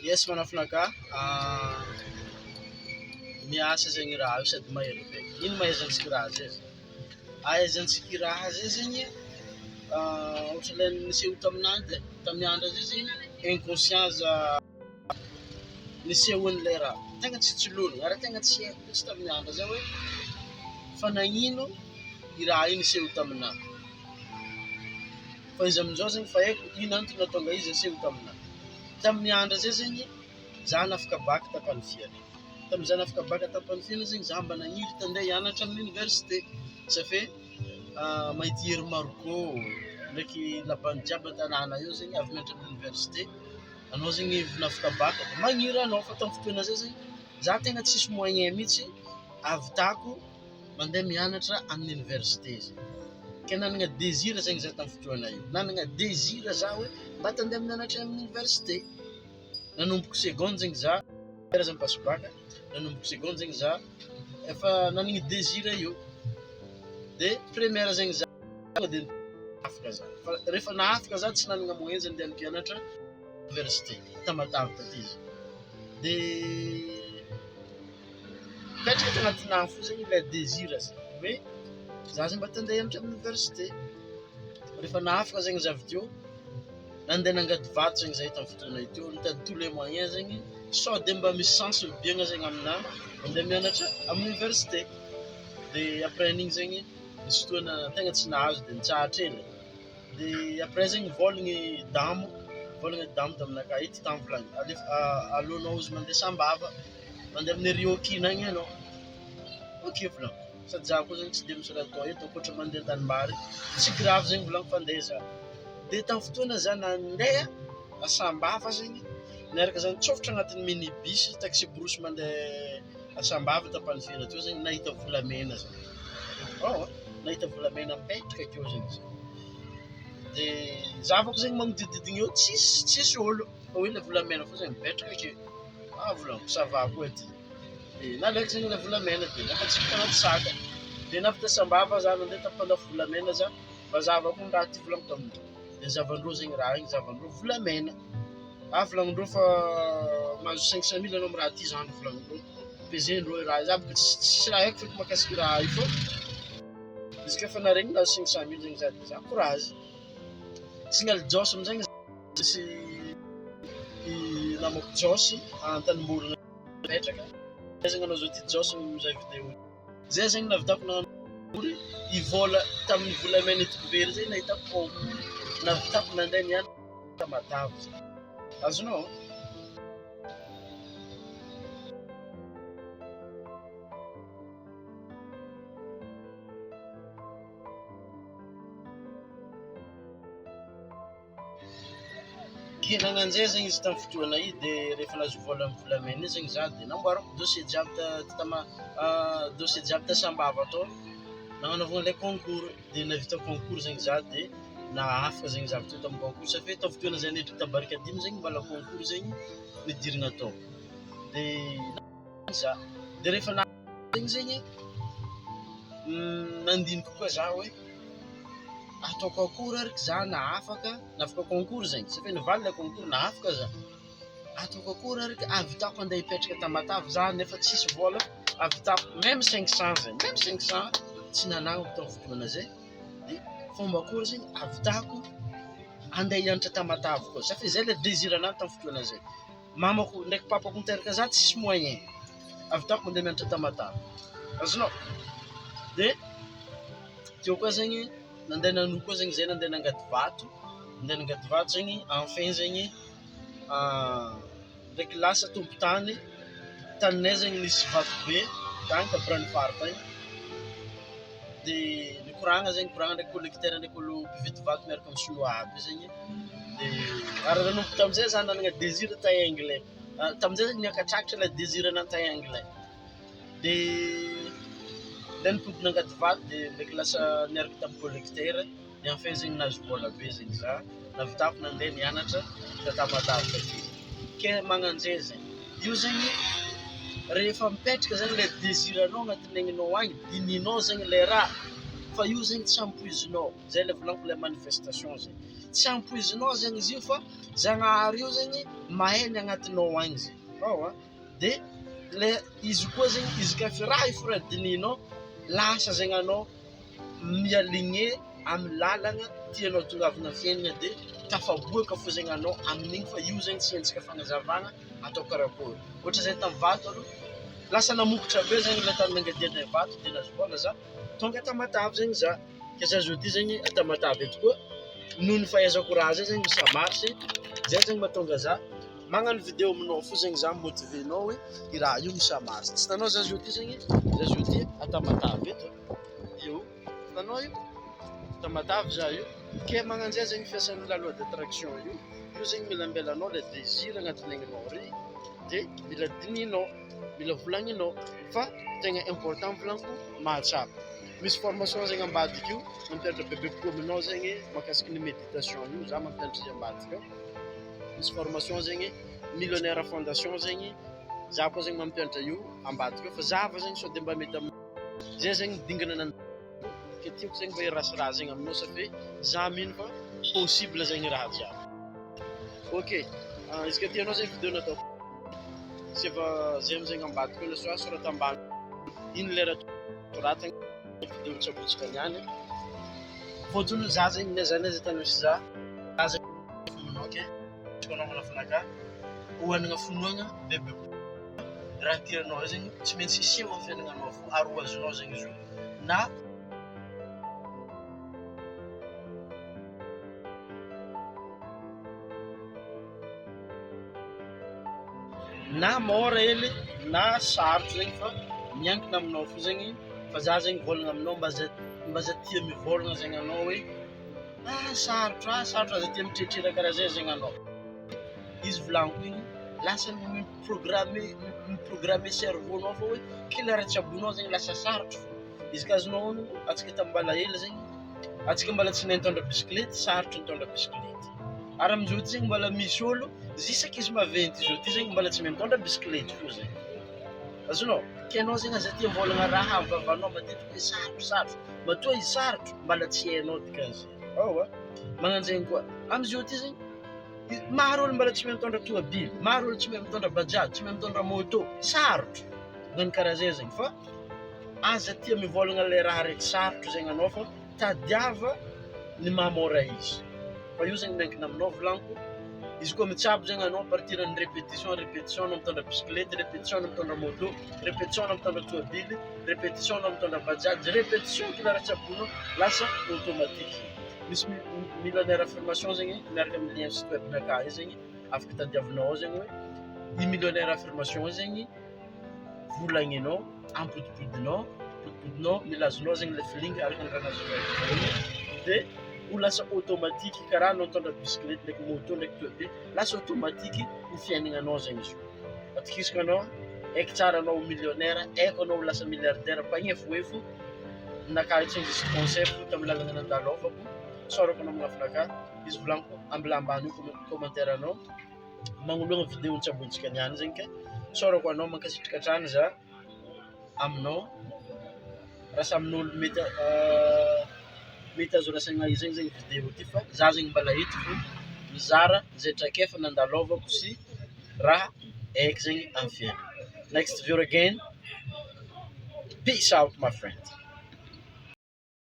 Yes manafinaka miasa zegny raha io sady mahery be. Ino ma ahaizantsika raha zay? Ahaizantsika raha zay zegny ohatra ilay niseho taminah edy e, tamin'ny andro zay zegny inconscient za nisehoan'ilay raha, tegna tsy tsilorona ary tegna tsy haiko mihitsy tamin'ny andro zay hoe fa nagnino i raha io niseho taminah. Fa izy amin'izao zegny fa haiko ino antony nahatonga izy niseho taminah. Tamin'ny andro zay zegny za nafaka bac tam-panifiana, tamin'izaho nafaka bac tam-panifiana zegny za mba nagniry te handeha hianatra amin'ny université safe mahita hery Marco ndraiky labany jiaby an-tanàna eo zegny avy mianatra amin'ny université, anao zegny avy nafaka bac de magniry anao fa tamin'ny fotoana zay zegny za tegna tsisy moyen mihitsy ahavitako mandeha mianatra amin'ny université zegny, ke nanana désir zegny za tamin'ny fotoana io, nanana désir za hoe mba te handeha mianatra amin'ny université, nanomboko seconde zegny za, karaha za mi-passe bac, nanomboko seconde zegny za efa nanana désir io, de première zegny za tonga de nahafaka za, fa rehefa nahafaka za tsy nanana moyen zany andehanako hianatra université, Tamatave taty izy, de mipetraka tagnatinah fo zegny ilay désir zegny hoe za zegny mba te handeha hianatra amin'ny université, rehefa nahafaka zegny za avy teo nandeha nangady vato zegny zahay tamin'ny fotoana io teo, nitady tous les moyens zegny sao de mba misy chance mibiagna zegny aminah mandeha mianatra amin'ny université, de après an'igny zegny nisy fotoana tegna tsy nahazo de nitsahatra hely. De après zegny nivôlagna i Damo, nivôlagna i Damo taminakahy ito tany volagny, alefa aleonao izy mandeha Sambava, mandeha amin'ny Rio Kina agny anao, ok volagniko, sady za koa zegny tsy de misy raha atao eto ankoatra mandeha an-tanimbary, tsy grave zegny volagniko fa andeha za, de tamin'ny fotoana za nandeha à Sambava zegny, niaraka za nitsofotra agnatin'ny mini bus, taxi brousse mandeha à Sambava t'Ampanifiana teo zegny nahita volamena za, ao. Nahita volamena mipetraka akeo zegny za, de zavako zegny magnodididigny eo tsisy tsisy ôlo fa hoe le volamena fô zegny mipetraka akeo, ah volagniko ça va koa ty, de nalaiko zegny le volamena de nafantsiko tagnaty sac, de navy ta Sambava za nandeha ta mpandafo volamena za, mazava koa ny raha ty volagniko tamindreo, de zavandreo zegny raha igny zavandreo volamena, ah volagnindreo fa mahazo cinq cent mille anao amy raha ty zany volagnindreo. Peser-ndreo i raha io, za boka tsisy raha haiko feky mahakasiky raha io fô izy ka efa naharegny nahazo 500 mille zegny za de za courage, signal Jaosy amizay misy i namako Jaosy Antanimborona mipetraka, aiza anao zao ty Jaosy mizaha video, zay zegny nahavitako nagnano i vôla tamin'ny volamena hitako very zay nahitako concours nahavitako nandeha nianatra Tamatave, azonao? Kianana an'izay zegny izy tamin'ny fotoana io de rehefa nahazo vola amin'ny volamena io zegny za de namboariko dossier jiaby ta- tama- dossier jiaby ta Sambava tao, nagnanaovana ilay concours de nahavita concours zegny za de nahafaka zegny za avy teo tamin'ny concours satria tamin'ny fotoana zay niditra ta Barikadimy zegny mbola concours zegny nidirana tao de za de rehefa nahazo igny zegny nandiniky koa za hoe ataoko akory ary za nahafaka nahafaka concours zegny satria nivaly ilay concours nahafaka za, ataoko akory ary ahavitako andeha hipetraka Tamatave za nefa tsisy vôla ahavitako meme 500 zegny meme 500 tsy nanagnako tamin'ny fotoana zay. Dia fomba akory zegny ahavitako andeha hianatra Tamatave koa satria zay le désir anahy tamin'ny fotoana zay, mamako ndraiky papako niteraka za tsisy moyen ahavitako mandeha mianatra Tamatave, azonao? De teo koa zegny nandeha nanohy koa zegny zay nandeha nangady vato, nandeha nangady vato zegny enfin zegny Ndraiky lasa tompon-tany, taninay zegny nisy vato be tany ta Branifaritra tany, de nikoragna zegny nikoragna ndraiky collecteur ndraiky olo mpividy vato miaraka amin'ny sinoa aby io zegny, de ary nanomboka tamizay za nanana désir te hahay anglais, tamizay zegny niakatrakatra ilay désir anahy te hahay anglais, de ndeha nipody nangady vato de ndraiky lasa niaraka tamin'ny collecteur. Ny enfin zegny nahazo vola be zegny za, nahavitako nandeha nianatra ta Tamatave taty, ke magnanjay zegny, io zegny rehefa mipetraka zegny le désir anao agnatin'ny aigninao agny, dininao zegny le raha fa io zegny tsy ampoizinao, zay le volagniko le manifestation zegny. Tsy ampoizinao zegny izy io fa Zagnahary io zegny mahay ny agnatinao agny zegny, ao a, de le izy koa zegny izy ka efa raha efa raha dinihinao lasa zegny anao mi-aligner amin'ny lalagna tianao atongavana fiaignana de tafaboaka fô zegny anao amin'igny fa io zegny tsy henjika fagnazavagna atao karakory, ohatra zay tamin'ny vato aloha lasa namokotra be zegny le tany nangadianay vato de nahazo vôla za, tonga Tamatave zegny za. Ka za zao ty zegny a Tamatave eto koa noho ny fahaizako raha zay zegny ça marche, zay zegny mahatonga za magnano video aminao fo zegny za mi-motiver-nao hoe i raha io ça marche, tsy hitanao za zao ty zegny, za zao ty a Tamatave eto, io hitanao io Tamatave za io, ke magnano zay zegny fiasan'ny la loi d'attraction io, io zegny mila ambelanao le désir agnatin'ny aigninao ary de mila dinihinao, mila volagninao fa tegna important volaniko mahatsapa. Misy formation zegny ambadika io, mampianatra bebe kokoa aminao zegny mahakasiky ny méditation io, za mampianatra izy ambadika ao, misy formation zegny millionnaire fondation zegny, za koa zegny mampianatra io ambadika ao fa zava zegny sao de mba mety aminao, zay zegny dingana nandaloko ke tiako zegny mba hirasa raha zegny aminao satria za mino fa possible zegny raha jiaby. Ok, izy ka tianao zegny video nataoko sy efa zay amizegny ambadika ao le soa soratra ambany ino lera soratana video tsabotsika niany fôtony za zegny n'aiza n'aiza tany misy za, za zegny finoanao ke anao manafina hohanina finoana bebe kokoa raha tianao io zegny tsy maintsy hiseho amin'ny fiaignananao fo ary ho azonao zegny izy io na na môra hely na sarotro zegny fa miankina aminao fo zegny fa za zegny mivôlagna aminao mba za mba za tia mivôlagna zegny anao hoe ah sarotro, ah sarotro aza tia mitretrera karaha zay zegny anao. Izy volagniko igny lasa mi-programmer mi-programmer cerveau-nao fô hoe kila raha tsabonao zegny lasa sarotro fô. Izy ka azonao honogno antsika tamin'ny mbala hely zegny, antsika mbala tsy nahay nitondra bisikilety, sarotro nitondra bisikilety. Ary amin'izao ty zegny mbala misy ôlo jusqu'à izy maventy zao ty zegny mbala tsy mahay mitondra bisikilety fô zegny. Azonao? Ke anao zegny aza tia mivôlagna raha amin'ny vavanao matetiky hoe sarotro sarotro, matoa izy sarotro mbala tsy hainao dikan'izay. Ao a! Magnano zegny koa amin'izao ty zegny maro ôlo mbala tsy mahay mitondra tômôbily, maro ôlo tsy mahay mitondra bajaj, tsy mahay mitondra môtô, sarotro magnano karaha zay zegny fa aza tia mivôlagna le raha raiky sarotro zegny anao fa tadiava ny mahamôra izy fa io zegny miankina aminao volagniko, izy koa mitsabo zegny anao à partir ny répétition répétition anao mitondra bisikilety, répétition anao mitondra môtô, répétition anao mitondra tômôbily, répétition anao mitondra bajaj, répétition kila raha tsabonao lasa automatique. Misy millionnaire affirmation zegny miaraka amin'ny lien site web-nakahy io zegny afaka tadiavinao ao zegny hoe i millionnaire affirmation io zegny volagninao, ampodipodinao, ampodipodinao, mila azonao zegny le feeling araka ny raha nazavaiko teo igny de ho lasa automatique karaha anao mitondra bisikilety ndraiky môtô ndraiky tômôbily lasa automatique ho fiaignananao zegny izy io. Atokisako anao, haiko tsara anao ho millionnaire, haiko anao ho lasa milliardaire mpagnefoefo, ninakahy tsy juste conseil fo tamin'ny lalana nandalovako, tsaorako anao magnafinakahy, izy volagniko ambila ambany io commentaire anao magnoloana video nitsabontsika niany zegny ke tsaorako anao mankasitraka hatrany za aminao raha samin'olo mety mety azo rasaigna zegny zegny video ty fa za zegny mbala eto fo mizara zay traikefa nandalovako sy raha haiko zegny amin'ny fiainana. Next video again, peace out my friend.